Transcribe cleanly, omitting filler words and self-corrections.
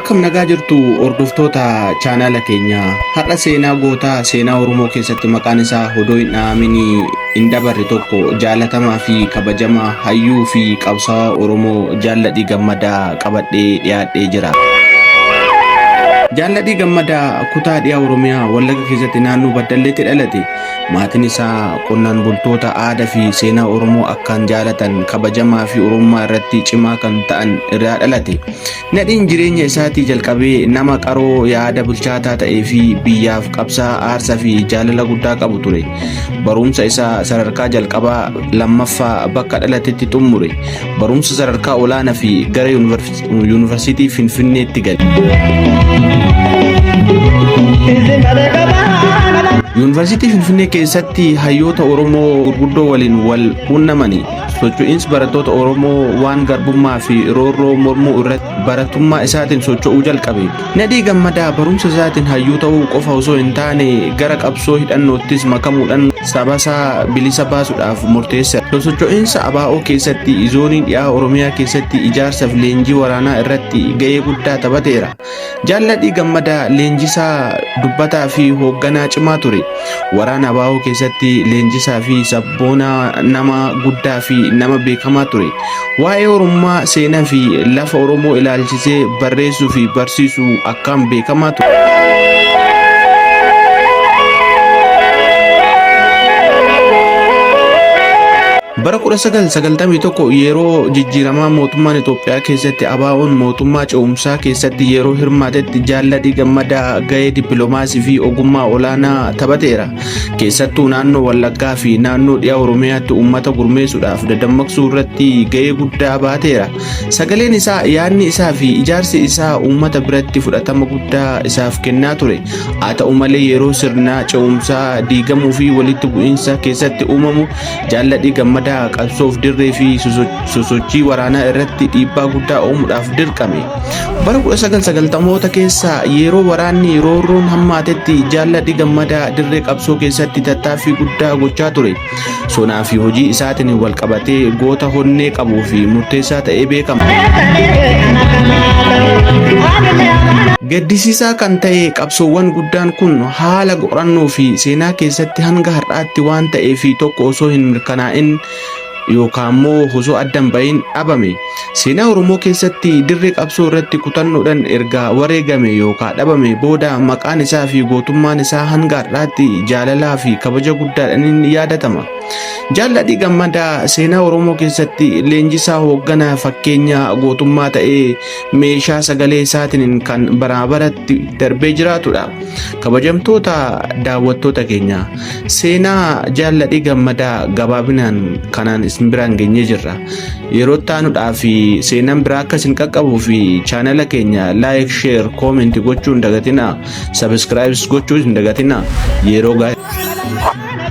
Akkam nagaa jirtu hordoftoota chaanaala keenyaa. Har'a seenaa gootaa seenaa Oromoo keessatti maqaan isaa odoo hin dhahamin hin dabarre tokko jaalatamaa fi kabajamaa hayyuu fi qabsaa'aa Oromoo Jaalladhii Gammadaa qabadhee dhiyaadhee jira. Jaalladhii Gammadaa kutaa dhiyaa Oromiyaa Wallagga keessatti naannoo Baddalleetti dhalate. Maatiin isaa qonnaan bultoota aadaa fi seenaa Oromoo akkaan jaalatan kabajamaa fi Oromummaa irratti cimaa kan ta'an irraa dhalate. Nadhiin jireenya isaatii jalqabee nama qaroo yaada bilchaataa ta'ee fi biyyaaf qabsaa aarsaa fi jaalala guddaa qabu ture. Barumsa isaa sadarkaa jalqabaa lammaffaa bakka dhalatetti xumure. Barumsa sadarkaa olaanaa fi gara yuunivarsiitii Finfinneetti gale. Yuunivarsiitii Finfinnee keessatti hayyoota Oromoo gurguddoo waliin wal quunnamani. Socho'iinsi barattoota Oromoo waan garbummaa fi roorroo mormuu irratti baratummaa isaatiin socho'uu jalqabe. Nadhii Gammadaa barumsa isaatiin hayyuu ta'uu qofa osoo hin taane gara qabsoo hidhannoottis makamuudhaan sabasaa bilisa baasuudhaaf murteessa. Socho'iinsa ABO keessatti zoonii dhiyaa Oromiyaa keessatti ijaarsaaf leenjii waraanaa irratti ga'ee guddaa taphateera. Jaalladhii Gammadaa leenjisaa dubbataa fi hoogganaa cimaa ture. Waraana ABO keessatti leenjisaa fi sabboonaa nama guddaa fi nama beekamaa ture. Waa'ee Oromummaa seenaa fi lafa Oromoo ilaalchisee barreessuu fi barsiisuu akkaan beekamaa ture. Bara 1991 yeroo jijjiiramaa mootummaan Itoophiyaa keessatti ABO'n mootummaa ce'umsaa keessatti yeroo hirmaatetti Jaalladhii Gammadaa ga'ee dippiloomaasii fi ogummaa olaanaa taphateera. Keessattuu naannoo Wallaggaa fi naannoo dhiyaa Oromiyaatti uummata gurmeessuudhaaf dadammaqsuu irratti ga'ee guddaa baateera. Sagaleen isaa, yaadni isaa fi ijaarsi isaa uummata biratti fudhatama guddaa isaaf kennaa ture. Haa ta'u malee yeroo sirna ce'umsaa diigamuu fi walitti bu'iinsa keessatti uumamu Jaalladhii Gammadaa qabsoof dirree fi sosochii waraanaa irratti dhiibbaa guddaa uumuudhaaf dirqame. Bara 1990moota keessa yeroo waraanni roorroon hammaatetti Jaalladhii Gammadaa dirree qabsoo keessatti tattaaffii guddaa gochaa ture. Sonaa fi hojii isaatiin wal qabatee goota honnee qabuu fi murteessaa ta'ee beekama. Gaddisiisaa kan ta'e qabsoowwan guddaan kun haala qorannoo fi seenaa keessatti hanga har'aatti waan ta'ee fi tokko osoo hin mirkanaa'in yookaan immoo osoo adda hin bahin dhabame. Seenaa Oromoo keessatti dirree qabsoo irratti kutannoodhaan erga wareegame yookaan dhabame booda maqaan isaa fi gootummaan isaa hanga har'aatti jaalalaa fi kabaja guddaadhaan yaadatama. Jaalladhii Gammadaa seenaa Oromoo keessatti leenjisaa hoogganaa fakkeenya gootummaa ta'ee meeshaa sagalee isaatiin kan baraa baratti darbee jiraatudha. Kabajamtoota daawwattoota keenya seenaa Jaalladhii Gammadaa gabaabinaan kanaan isin biraan geenyee jirra. Yeroo taanuudhaa fi seenaan biraa akka isin qaqqabuu fi chaanala keenya like, share, comment gochuu hin dagatinaa. Subscribe gochuu hin dagatinaa. Yeroo gaarii.